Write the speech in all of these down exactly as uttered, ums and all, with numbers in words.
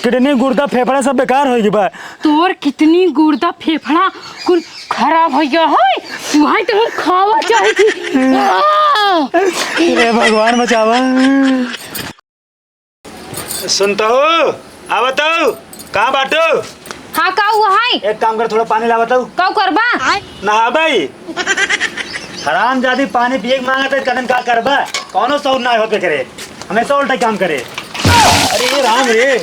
किडनी, गुर्दा, फेफड़ा सब बेकार होइ गइ बा। तोर किडनी, गुर्दा, फेफड़ा कुल खराब होइ गया है। वही तो हम खावा चाही थी। आ! हे भगवान बचावा। सुनतहु, आवतहु, कहाँ बाटू? हाँ, का हुआ है? एक काम कर, थोड़ा पानी लावतहु। का करबा? नहाबइ। हरामजादी पानी पिए के माँगत है, कदन का करबा? कौनो सौर ना होत करे, हमेशा उल्टा काम करे। अरे ये राम रे,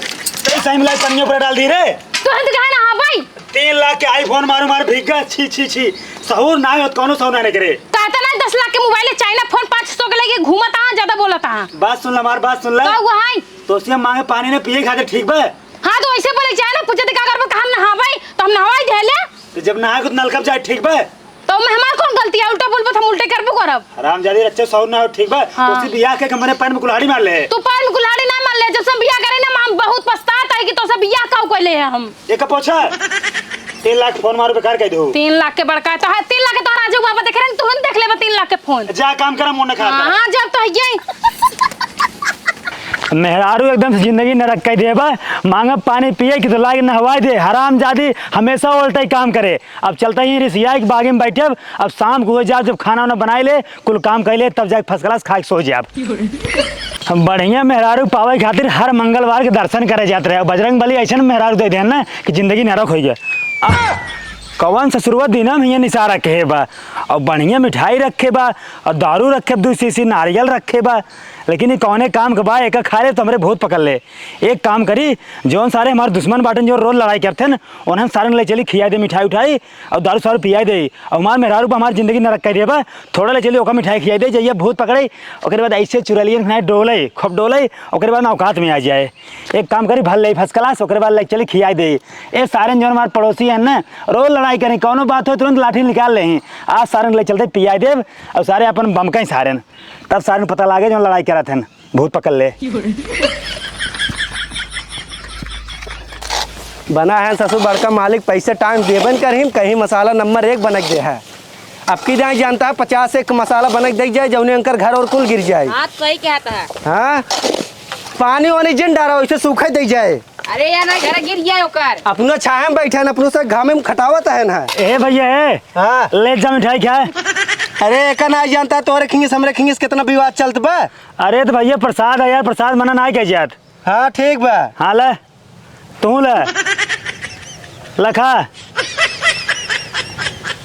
कई साइम लाई पनिया पर डाल दी रे। तो हम तो कहा नहाबइ। तीन लाख के iPhone मारू मारू भीग गए, छी छी छी। सहूर ना होत, कौनो सहूर ना करे। कहता ना दस लाख के मोबाइल है, चाइना फोन पाँच सौ के लेके घूमत हाँ, ज्यादा बोलत हाँ। बात सुन ला, हमार बात सुन ला। का हुआ है? तो उसे माँगे पानी ना पिए खातिर, ठीक बा? हाँ, तो ऐसे बोले चाहे ना, पूछे तो का करबो, हम नहाबइ, तो हम नहवाई देले। तो जब नहा के तो नलका पे जाए, ठीक बा? तो मैं, हमार कौन गलती है? उल्टा बोलबो तो हम उल्टे करबो करब। हरामजादी, अच्छे सहूर ना हो, ठीक बा? हाँ। तो उसे बियाह के हमरे पैर में कुल्हाड़ी मार ले। तू पैर में कुल्हाड़ी ना मार ले, जब से हम बियाह करे ना, हम बहुत पछतात है कि तोसे बियाह काउ कइले है हम। एक पोछा। तीन लाख फोन मारू बेकार कइ दो। तीन लाख के बड़का तो है, तीन लाख के तो राजू बाबा देख रहे हैं, तू हम देख लेबा तीन लाख के फोन। जा काम करा, मुंह ना खा। हाँ, जब तो है यही। मेहरारू एकदम से जिंदगी नरक कइ देबा। माँगब पानी पिए कि तो लाग नहवाई दे। हरामजादी हमेशा उल्टा ही काम करे। अब चलता ही रिसिया के बागी में बैठब। अब शाम को हो जाब, जब खाना वाना बनाइ ले, कुल काम कइ ले, तब जाके first class खाइ के सो जाब। हम बढ़िया मेहरारू पावे खातिर हर मंगलवार के दर्शन करे जात रहे। बजरंग बली ऐसन मेहरारू दे देन ना कि जिंदगी नरक होइ गया। अब कौन ससुरवा दिना में ये निशा रखे बा, और बढ़िया मिठाई रखे बा, और दारू रखे, दू शीशी नारियल रखे बा, लेकिन ये कौने काम के बा? एक खा ले तो हमरे भूत पकड़ ले। एक काम करी, जौन सारे हमारे दुश्मन बाटन, जो रोज लड़ाई करथन, उन्हन सारन ले चली, खियाइ दे मिठाई उठाई और दारू सारू पियाइ दे। और हमार मेहरारू पर हमार जिंदगी नरक कइ देबा। थोड़ा ले चली, ओका मिठाई खियाइ दे, जइया भूत पकड़े, ओकरे बाद ऐसे चुरैलियन खनाए डोले, खूब डोले, ओकरे बाद ना औकात में आ जाए। एक काम करी, भर ले first class, ओकरे बाद ले चली खियाइ दे। ए सारन जौन हमार पड़ोसी हैं ना, रोज लड़ाई करें, कौनो बात हो तुरंत लाठी निकाल ले। आज सारन ले चलते पियाइ देब और सारे अपन बमकई सारन, तब सारन पता लागे जौन लड़ाई करत हैं। भूत पकड़ ले। बना है ससुर बड़का मालिक, पैसे टाइम देबन करहिम, कहीं मसाला नंबर एक बनक दे है। अब की जाए जानता है, पचास एक मसाला बनक दे जाए, जौने अंकर घर और कुल गिर जाए। हाँ, तो सही कहता है। हाँ, पानी वानी जिन डारा, वैसे सूखे दे जाए। अरे यार, ना घर गिर जाए ओकर। अपनो छाया में बैठे हैं, अपनो से घामे में खटावत है ना। ए भैया, ए, हाँ। ले जा मिठाई खाए। अरे, एका ना जानता, तोरे खिंगिस, हमरे खिंगिस कितना विवाद चलत बा। अरे तो भैया, प्रसाद है यार, प्रसाद मना नाहीं कइ जात। हाँ, ठीक बा। हाँ, ले, तू ले, लखा।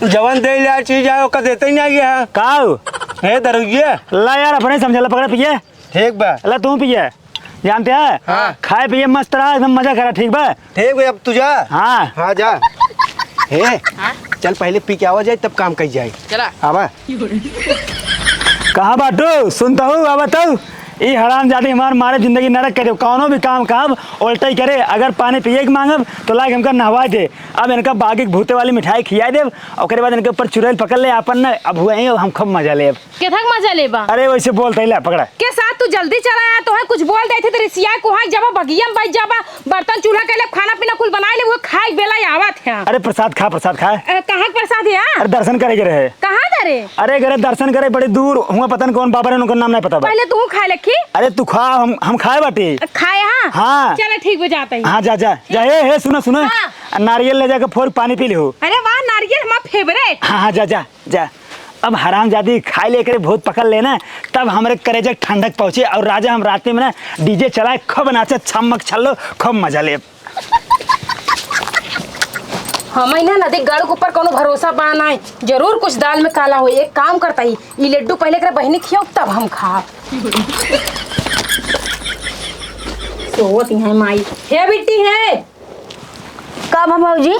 जवन दे ले चीज आए, ओका देते ही नहीं है। काउ? हे दरुइये। ला यार, अपने समझ ला, पकड़े पिए। ठीक बा। ला तू पिए। जानते हैं? हाँ। खाए पिए मस्त रहा, एकदम मजा करा, ठीक बा? ठीक बा, अब तू जा। हाँ। हाँ, जा। हे, हाँ? चल पहले पी के आवा जाए, तब काम कइ जाए। चला। आवा। कहाँ बाटू? सुनतहु, आवा तउ। ई हरामजादी हमार मारे जिंदगी नरक कइ देब। कौनो भी काम कहब, उल्टा ही करे। अगर पानी पिए के मांगब, तो लाइके हमका नहवाइ दे। अब इनका बागी के भूते वाली मिठाई खियाइ देब, ओकरे बाद इनके ऊपर चुड़ैल पकड़ ले, आपन न, अब हुआ ही, हम खूब मजा लेब। केथक मजा लेबा? अरे वैसे बोलते ही, ले पकड़ा। के साथ तू जल्दी चला आ, तोहे कुछ बोल देथे तो रिसिया को, हाँ, जब बगिया में बैठ जाबा, बर्तन चूल्हा कइले, खाना पीना कुल बनाइ ले, वो खाए बेला आवत है। अरे प्रसाद खा, प्रसाद खा। अ, कहाँ के प्रसाद है यार? अरे दर्शन करे के रहे। कहाँ धरे? अरे करे दर्शन करे बड़ी दूर, हुआ पता नहीं कौन बाबा रहे, उनका नाम नहीं पता बा। पहले तू खाए लखी। अरे तू खा, हम, हम खाए बाटी। अ, खाए हाँ? हाँ। चलो ठीक बा, जाता ही। हाँ जा, जा, जा। हे, हे, सुना, सुना। हाँ। नारियल ले जाके फोड़ पानी पी लिहो। अरे वाह, नारियल हमार favourite। हाँ, हाँ, जा, जा। जा, अब हरामजादी खाइ ले एकरे भूत पकड़ ले ना, तब हमरे करेजा ठंडक पहुँचे। और राजा हम राते में ना DJ चलाए, खूब नाचे, छमक छल्लो, खूब मजा ले। हमें ना नदी गढ़ के ऊपर कौनो भरोसा बा नाहीं, जरूर कुछ दाल में काला होई। एक काम करता ही, ई लड्डू पहले एकरे बहिनी खियाओ, तब हम खाब। सोवत ही हैं माई। हे बिट्टी हे। का बा भौजी?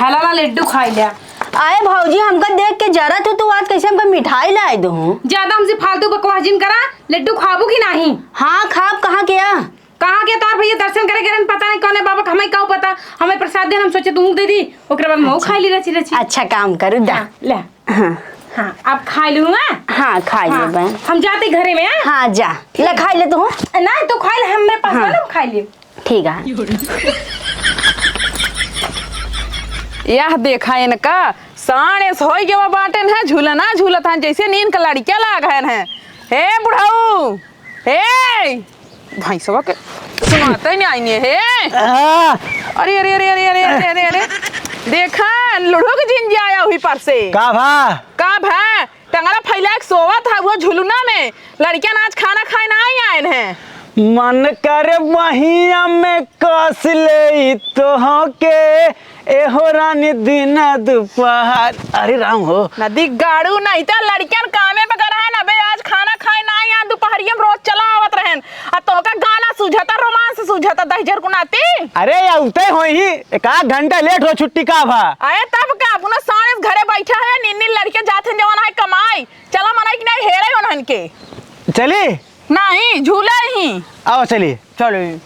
हलाला लड्डू खाइ ल्या। आए भौजी, हमका देख के जरत हो, तू आज कैसे हमका मिठाई लाइ दो? ज्यादा हमसे फालतू बकवास जिन करा, लड्डू खाबू कि नाहीं? हाँ खाब, कहाँ के आ? कहाँ के तोर भैया दर्शन करे गए रहन, पता नहीं कौने बाबा के, हमें का पता, हमें प्रसाद देन, हम सोचे तू दे दी, ओकरे बाद मैं अच्छा। खाइ ली रची रची। अच्छा काम करू दा। हाँ, ले। हाँ। हाँ, आप खाइ लू, हाँ? हाँ, खाइ हाँ, लेबे। हम जाते घरे में, हाँ? हाँ, जा। ले खाइ ले तू। नहीं, तू खाइ ले, हम, मेरे पास हाँ। बा ना, हम खाइ ले। ठीक है। यह देखा इनका, साढ़े सोई गवा बाटेन है, झूलना झूलत हैं, जैसे नींद का लड़किया लाग हैं। हे बुढ़ऊ, हे, भैंसवा के सुनाते नहीं आईने हे। आ। अरे, अरे, अरे। देखा, लुढ़ुक जिन जाया वही पर से। का भा? का भा? टंगरा फैला के सोवत है वो झुलुना में। लड़कियन आज खाना खाए ना आई आयन है। मन करे बहिया में कस ले तोहके, एहो रानी दिन दुपहर। अरे राम हो। नदी गाड़ू नहीं त लड़कियन कामे पे गए रहन, अबे आज खाना खाए ना आई, यहाँ दुपहरिया में रोज चला आवत रहन। आ तोहका गाना सूझता, रोमांस सूझता, दहिजर को नाती। अरे या उते होई ही, एक आध घंटा लेट हो छुट्टी का भा। अरे तब का, अपना साढ़े घरे बैठा है, नीन नीन लड़के जात हैं जवान है कमाई। चला मनाई कि नहीं हेरे उन्हन के। चली? नहीं, झूले ही। आओ चली। चली।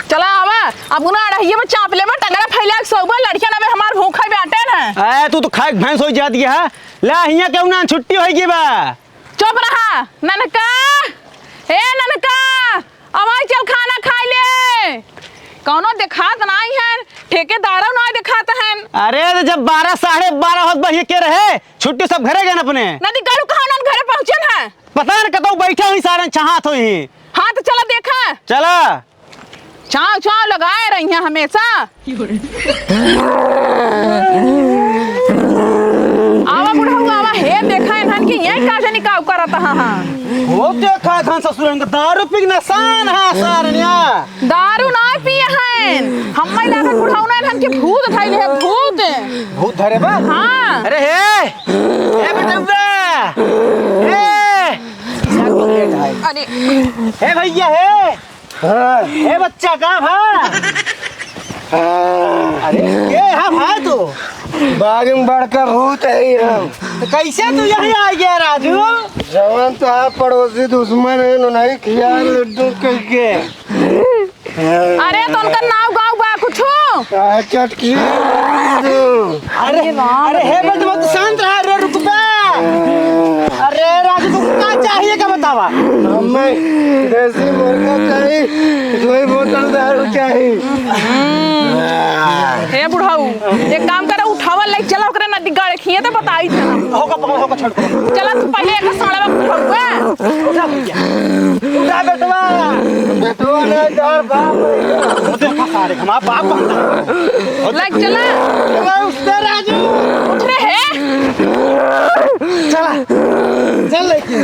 चला आवा, अब उन्हें अड़हिए में चाप लेबा, टंगरा फैला के सोबा, लड़कियां ना में हमार भूखा बैठे न। ए, तू तो खाए के भैंस हो जाती है। ला, हियां केहू ना, छुट्टी होई गई बा। चुप रहा, ननका। ए ननका, अब आई चल खाना खाई ले। कौनो देखात नाई है, ठेकेदारो नाई देखात है। अरे, तो जब बारह, साढ़े बारह होत बा, ये के रहे? छुट्टी सब घरे गए न अपने। नदी गाड़ू कहाँ उन्हन घरे पहुँचन है? पता न कतौ बैठे हुई, सारन चाहत हुई। हाँ, तो चला देखा। चला। चाव, चाव लगाए रही हैं हमेशा। आवा बुढ़ऊ, आवा, हे देखा इन्हन की ये का जानी का करत हा, हाँ। हो देखा धन ससुरन का दारू पी के नसान हा सारनिया। दारू ना पिए हैं। हम्मे लागत बुढ़ऊ ना इन्हन के भूत धइले है, भूत। भूत धरे बा? हाँ। अरे हे, हे बेटवा, हे। अरे। हे भैया, हे। हाँ। हे बच्चा, का भा? हाँ। अरे, के हा भाई तू? बाग में बड़का भूत है ही हम। तो कैसे तू यहीं आ गया राजू? जवान तो आप पड़ोसी दुश्मन है, उन्हें खिया लड्डू करके। अरे, तो उनका नाव गाँव बा कुछ? आ, चटकी। अरे, अरे, हे बेटवा, तू शांत रहा रे, रुक बे। अरे, राजू, तुमको का चाहिए, का बतावा? हमें देसी मुर्गा चाहिए, दो बोतल दारू चाहिए। हे बुढ़ऊ, एक काम करे, उठावा, ले चला ओकरे नदी गाड़े खिए तो बताई थे। होगा, पकड़, होगा, छोड़। चला, तू पहले एक साला में उठावा। उठा भैया। उठा बेटवा। बेटवा नहीं, तोर बाप है। वो देखो सारे, हमारा बाप बनता है। ले चला। चला, उठते राजू। उठ रे हे। चला। चल लेके।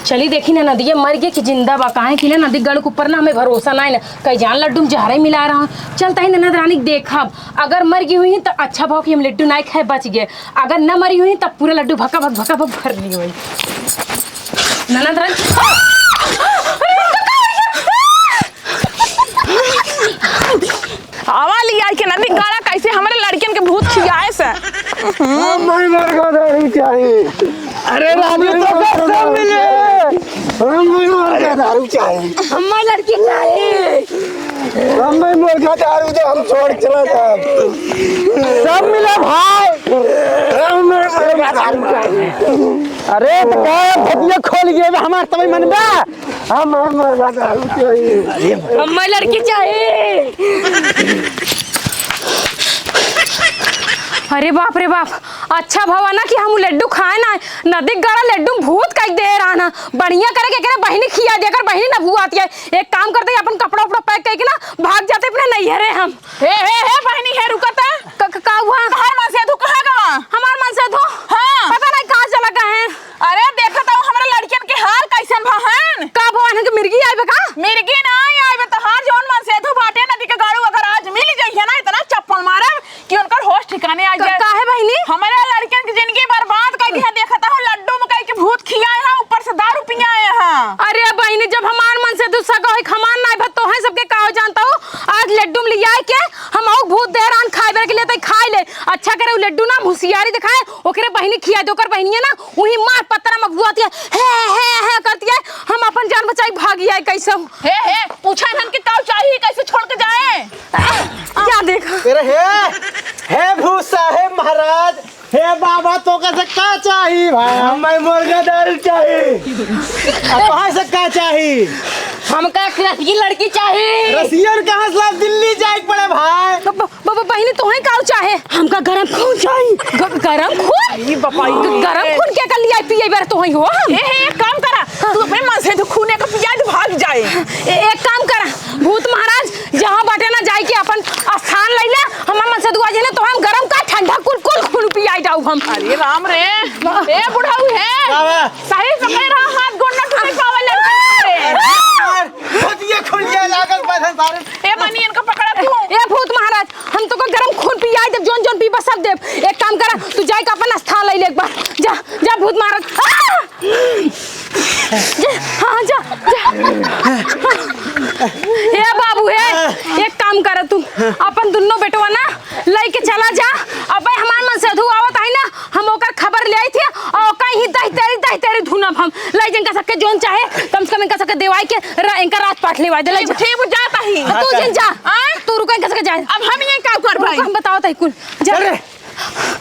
चली देखी ना, नदिया मर गई कि जिंदा बा। काहे कि ना, नदी गढ़ के ऊपर ना हमें भरोसा ना है ना। कई जान लड्डू में जहर ही मिला रहा। चलता ही ननद रानी के देखब, अगर मर गई हुई तो अच्छा भाव कि हम लड्डू ना खाए बच गए, अगर न मरी हुई तब पूरा लड्डू भका भक भका भक भर ली हुई। ननद रानी, आवा लिया के नदी गाड़ा कैसे हमरे लड़कियन के भूत खियाए से। हम नहीं मर का दारू चाहिए। अरे राजू, तो सब मिले। हम नहीं मर का दारू चाहिए। हमार लड़की चाहिए। हम नहीं मर का दारू तो हम छोड़ के चला जाए। सब मिले भाई। हम नहीं मर का दारू चाहिए। अरे तो का भतिया खोल गए हमार तबई मनबा। हम, हम, हम, हम, हम, चाहिए। हमें लड़की चाहिए। अरे बाप रे बाप, अच्छा भवा ना कि हम लड्डू खाए ना, नदी गड़ा लड्डू में भूत कई दे रहा ना। बढ़िया करे के एकरे बहिनी खिया दे, अगर बहिनी ना भुआती है। एक काम करते हैं, अपन कपड़ा उपड़ा पैक करके ना भाग जाते अपने नैहरे हम। हे, हे, हे, बहिनी, हे, रुका त। क-, क-, का हुआ? तोहार मनसेधु कहाँ गवा? हमार मनसेधु? हाँ। पता नहीं कहाँ चला गए हैं। अरे, देखा त, हमरा लड़कियन के हाल कैसन भा हन। का भवा, इनके मिर्गी आइबे का? मिर्गी ना आइबे, तोहार जौन मनसेधु बाटे, नदी के गाड़ू अगर आज मिल जइहे ना, इतना चप्पल मारब कि उनकर होश ठिकाने आ क-, जाए। काहे बहिनी? हमारे लड़कियन की जिंदगी बर्बाद कर दी है। देखा त, लड्डू में कई के भूत खियाए हैं, ऊपर से दारू पियाए हैं। अरे बहिनी, जब हमार मनसेधु सगा होई, हमार नाई भा तोहे सबके का हो जानता हो? आज लड्डू में लियाए के हम आऊ भूत देहरान खाए बेर के लिए तो खाए ले। अच्छा करे उ लड्डू ना हम होशियारी दिखाए, ओकरे बहिनी खिया दे, ओकर बहिनिया ना उही मार पत्रा मगुआती है, हे, हे, हे करती है। हम अपन जान बचाई भागी आए कैसे हूँ। हे, हे, पूछा इन्हन के का चाहिए, कैसे छोड़ के जाए? क्या देखा? अरे हे, हे भूत साहेब महाराज, हे बाबा, तोका से का चाही भाई? हमें मुर्गा दारू चाही। अब कहाँ से का चाही? हमका एक रसियन लड़की चाही। रसियन कहाँ से लाब? दिल्ली जाए के पड़े भाई। ब-, ब-, ब-, बहिनी, तोहे का चाहे? हमका गरम खून चाही। ग-, गरम खून? ई बपाई। ग-, गरम खून के कर लिया पिए बर तोहे हो हम? ए, हे, एक काम करा, तू अपने मनसेधु खूने का पियाई दे, भाग जाए। ए-, एक काम करा, भूत महाराज, जहाँ बाटे ना, जाइके अपन स्थान लइ ले। हमार मनसेधु आज है ना, तो हम गरम का ठंडा कुल, कुल खून पियाई जाऊ हम। अरे राम रे, ए बुढ़ऊ है। का बा? सही से कह रहा, हाथ गोड़ ना टूटे पावे लड़के रे। अरे यार, खुद ये खुल गया, लागत बस है सारे। ए बहनी, इनका पकड़ा तू। ए भूत महाराज, हम तोका गरम खून पियाई देब, जौन जौन पीबा सब देब। एक काम करा, तू जाइके अपन स्थान लइ ले एक बार। जा, जा भूत महाराज। आ! जा, हाँ, जा, जा। ए बाबू, ए, एक काम करा तू, अपन दुन्नो बेटवा ना लइके चला जा। अबे हमार मनसेधु आवत है ना, हम ओकर खबर लेइत ही और ओका ही दहितेरी, दहितेरी धुनब हम। लइ जा इनका सबके जौन चाहे, कम से कम इनका सबके देवाई के र-, इनका राजपाट लेवाई दे, लइ जा। ठीक, ठीक, जात ही। हाँ, तू जिन जा। आय? तू रुका इनका सबके जाए। अब हम ये का कर भाई? हम बतावत ही कुल। जा। अरे,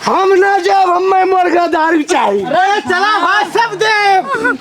हम ना जाब, हमें मुर्गा दारू चाही। अरे, चला भाई, सब देब।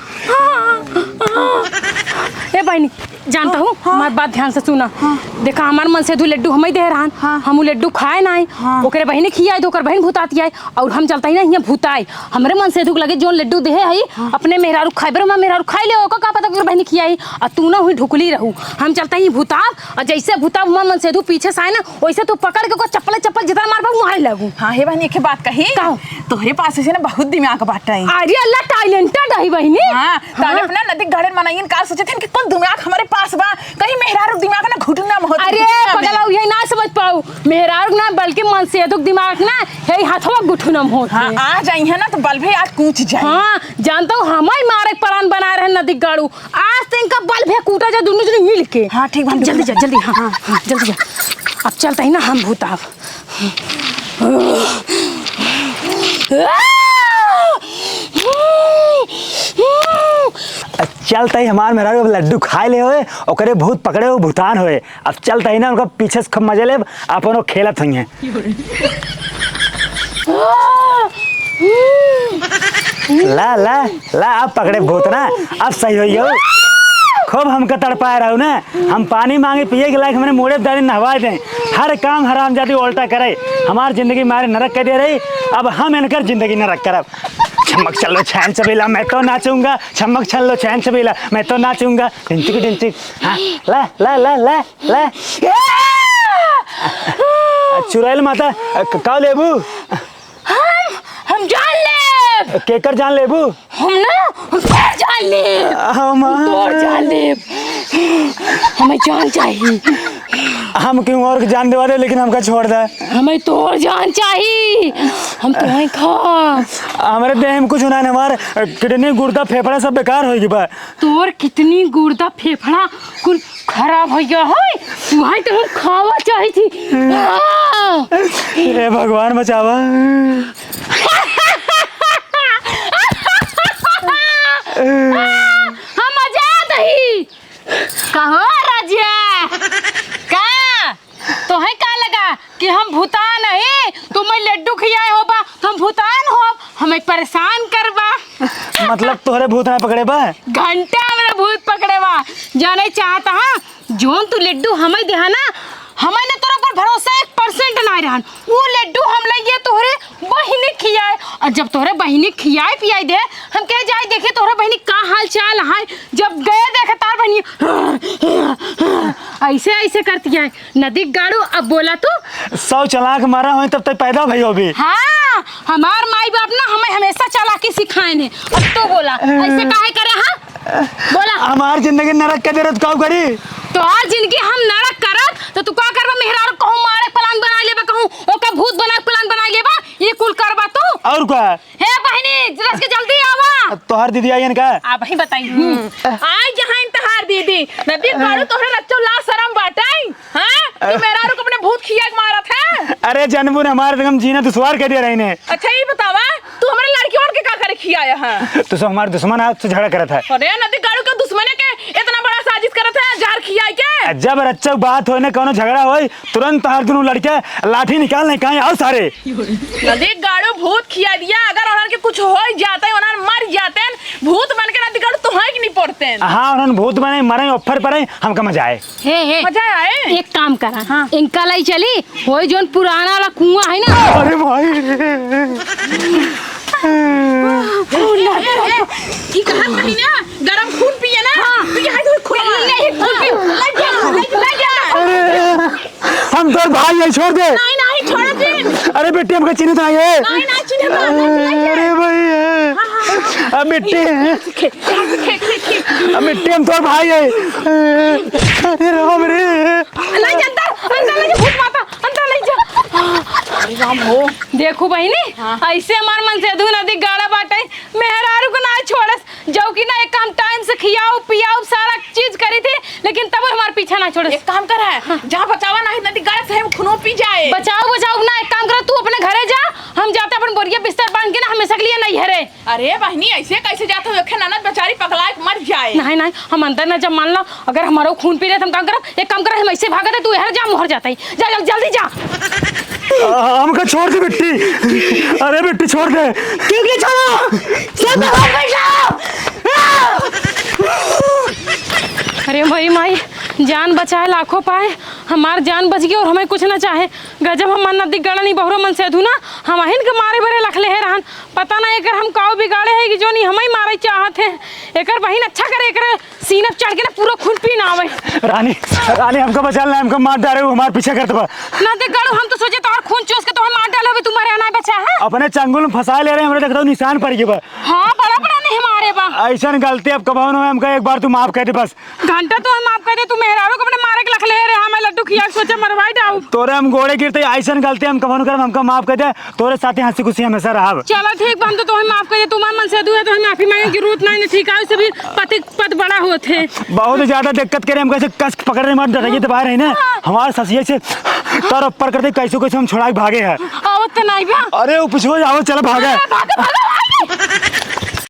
ए बहिनी, जानत हऊ, हाँ। हमार बात ध्यान से सुना। हाँ। देखा, हमार मनसेधु लड्डू हमइ देहे रहन, हाँ। हम उ लड्डू खाए नाहीं। हाँ। ओकरे बहिनी खियाए दे, ओकर बहिन भुताती आई, और हम चलत ही ना हियाँ भुताए। हमरे मनसेधु के लगे जौन लड्डू देहे हई, हाँ। अपने मेहरारू खाए, बरे हमार मेहरारू खाए ले, ओका का पता ओकर बहिनी खियाई, और तू ना हुई ढुकली रहू। हम चलत ही भुताब, और जैसे भुताब हमार मनसेधु पीछे से आए ना, वैसे तू पकड़ के ओका चप्पले चप्पल जितना मार पाऊ मारे लगू। हाँ, हे बहिनी, एक बात कही। का? तोहरे पास से ना बहुत दिमाग बाटे। अरे अल्लाह, talented है बहिनी। हाँ, तोहरे हाँ। अपना नदी गड़े मनइन का सोचत हन कि कुल दिमाग हमरे पास बा, कहीं मेहरारू दिमाग ना घुटना में होत अरे घुटना में। पगला, उहे ना समझ पाऊ, मेहरारू ना बल्कि मनसेधु दिमाग ना, हे हथवा घुटना में होत हाँ, है। आ जाई है ना तो बल्बे आज कूच जाई। हाँ, जानत हऊ, हमइ मारे के plan बनाए रहे नदी गाड़ू, आज तो इनका बल्बे कूटा जा दुन्नो जने मिल के। हाँ, ठीक बा, जल्दी जा, जल्दी, हाँ, हाँ, हाँ, जल्दी जा। अब चलत ही ना हम भुताब। चलत ही हमार मेहरारू अब लड्डू खाए ले होए, ओकरे भूत पकड़े हो भूतान होए। अब चलत ही ना उनका पीछे से खूब मजा लेब, अपन वो खेलत होइहैं। ला, ला, ला, अब पकड़े भूत ना, अब सही होई हो। खूब हमका तड़पाए रहू ना, हम पानी मांगे पिए के लायक हमरे मुड़े दानी नहवाए दें। हर काम हरामजादी उल्टा करे, हमार जिंदगी मारे नरक कर दे रही, अब हम इनकर जिंदगी नरक करब। छमक छल्लो छैन छबीला, मैं तो नाचूंगा, छमक छल्लो छैन छबीला, मैं तो नाचूंगा, ढिंचिक ढिंचिक। हाँ, ला, ला, ला, ला, ला। आ, चुड़ैल माता, आ, क-, का लेबू? हम, हम जान लेब। केकर जान लेबू? हम ना, हम तोर जान लेब। हम हम तोर जान लेब। हमें जान चाही। हम केहू और के जान देवा दे, लेकिन हमका छोड़ दे। हमें तोर जान चाही। हम तोहे खा। हमरे देह में कुछ ना है, हमार किडनी, गुर्दा, फेफड़ा सब बेकार होइ गई बा। तोर किडनी, गुर्दा, फेफड़ा कुल खराब होइ गया है, वही तो हम खावा चाही थी। आ! हे भगवान बचावा। हम आजाद ही। कहो राजा, का? तोहे का लगा कि हम भूतान हई? तू मैं लड्डू खियाए होबा, तो हम भूतान होब, हमें परेशान करबा। मतलब तोहरे भूत ना पकड़े बा? घंटा हमरा भूत पकड़े बा। जाने चाहत हा, जौन तू लड्डू हमें देहा ना, हमें ना तोरा पर भरोसा एक percent ना रहन। वो लड्डू हम लइए तोहरे बहिनी खियाए, और जब तोहरे बहिनी खियाए पियाए दे, हम कहे जाए देखिए तोहरे बहिनी का हाल चाल है। जब गए देखे तार बहिनी ऐसे ऐसे करती है। नदी गाड़ू, अब बोला तू। सौ चलाक मारा होई तब तक पैदा भई होबी। हाँ, हमार माई बाप ना हमें हमेशा चालाकी सिखाए ने। अब तू बोला, ऐसे काहे करे, हाँ? बोला। हमार जिंदगी नरक के दे रहे, तो का करी? तोहार जिंदगी हम नरक करत, तो तू का करबा? मेहरारू कहूँ मारे plan बना लेबा, कहूँ ओका भूत बना plan बना लेबा, ये कुल करबा तू? और का? हे बहिनी, जरा से जल्दी आवा। तोहार दीदी आई हन का? अब ही बताई। हम्म। आई जहाँ तोहार दीदी, नदी गाड़ू तोहरे रच्चो ला शरम बाटे, हाँ? तू मेहरारू को अपने भूत खिया के मारत है? अरे जनबू ने हमारे एकदम जीना दुश्वार कर दिया रही ने। अच्छा, ये बतावा, तू हमारे लड़कियों के का करे खियाया है? तू सब हमारे दुश्मन है, आपसे झगड़ा करत है। अरे नदी गाड़ू के दुश्मने के इतना बड़ा साजिश करत है, जहर खियाई के? जब रच्चो बात होए ने, कोनो झगड़ा होए, तुरंत तोहार दुनू लड़के लाठी निकाल ने कहीं आओ सारे। नदी गाड़ू भूत खिया दिया, अगर उन्हन के कुछ हो जाते, उन्हन मर जाते, भूत बन के नदी गाड़ू तोहे के नहीं पड़ते। हाँ, उन्हन भूत बने, मरे, ऑफर पड़े, हमका मजा आए। हे, हे, मजा आए? एक काम करा, हाँ। इनका लाई चली, वही जोन पुराना वाला कुआं है ना। अरे भाई रे। ई कहाँ कहीं ना? गरम खून पिए ना? हाँ। तो यहाँ से खून ले, खून पी। ले जा, ले जा, ले जा। अरे, हम तोर भाई है, छोड़ दे। नहीं, नहीं, छोड़ दे। अरे बेटी, हमका चिन्हत नहीं है। नहीं, नहीं, चिन्हत नहीं है। अरे भाई, हाँ, हाँ, हाँ। अब बेटी, खे, खे, खे, खे। अब बेटी, हम तोर भाई है। अरे राम रे। ले जा अंदर, अंदर ले जा, भूत माता, अंदर ले जा। अरे राम हो। देखू बहिनी, हाँ। ऐसे हमार मनसेधू नदी गाड़ा बाटे, मेहरारू को ना छोड़स, जौकी ना एक काम टाइम से खियाउ, पियाउ, सारा चीज करी थी, लेकिन तब हमार पीछा ना छोड़स। एक काम करा, हाँ। जा बचावा, नाही नदी गाड़ा से हम खूनो पी जाए। बचाउ, बचाउ ना, एक काम करा, तू अपने घरे जा, हम जाते अपन बोरिया बिस्तर बांध के ना हमेशा के लिए नैहरे। अरे बहिनी, ऐसे कैसे जात हो? एक ननद बेचारी पगला के मर जाए। नहीं, नहीं, हम अंदर ना जब मान ला, अगर हमारो खून पी ले तो हम काम करब, एक काम करब, हम ऐसे भागत है, तू यहाँ जा, मोहर जाता ही, जा, जा, जल्दी जा। आ, हमका छोड़ दे बिट्टी। अरे बिट्टी छोड़ दे। क्यों के छोड़ो? सब बाहर बैठ जाओ। अरे भाई माई, जान बचाए लाखों पाए, हमार जान बच गई और हमें कुछ ना चाहे। गजब हम नदी गड़नी बहुरो मनसेधू ना, हम अहिन के मारे बरे लखले है रहन। पता ना एकर हम काऊ बिगाड़े है कि जोनी हमई मारे चाहत है। एकर बहिन अच्छा करे, एकर सीना पे चढ़ के ना पूरा खून पी ना आवे। रानी, रानी, हमका बचा लेना, हमका मार डारे, वो हमार पीछे करत बा। ना देख गड़ू, हम तो सोचे तोहर खून चूस के तोहर मार डाले होबे, तू मरे ना बचा है। अपने चंगुल में फंसा ले रहे, हमरे देखता निशान पड़ गया बा। हाँ, बड़ा बड़ा नहीं हमारे बा। ऐसन गलती अब कबहू ना होए, हमका एक बार तू माफ कर दे बस। घंटा तो हम माफ कर दे, तू मेहरारू को अपने मारे के लखले रे, हमें लड्डू खिया के सोचा मरवाई डाऊ। तोरे हम गोड़े गिरते, ऐसन गलती हम कबहू ना करब, हमका माफ कर दे। तोरे साथे हंसी खुशी हमेशा रहब। चलो ठीक बा, हम तो तोहे माफ कर दे, तू हमार मनसेधू है, तोहे माफी मांगे की जरूरत नहीं, ठीक है, उससे भी पति पद बड़ा होत है। बहुत ज्यादा दिक्कत करे, हम कैसे कस के पकड़ रहे, हमारे डराइए दबा रहे ना, हाँ। हमारे ससिया से तर ऊपर करते, कैसे कैसे हम छोड़ा के भागे हैं। आवत तो नहीं बा। अरे वो पिछुआ जाओ, चलो भागे। अरे भागो, भागो, भागो।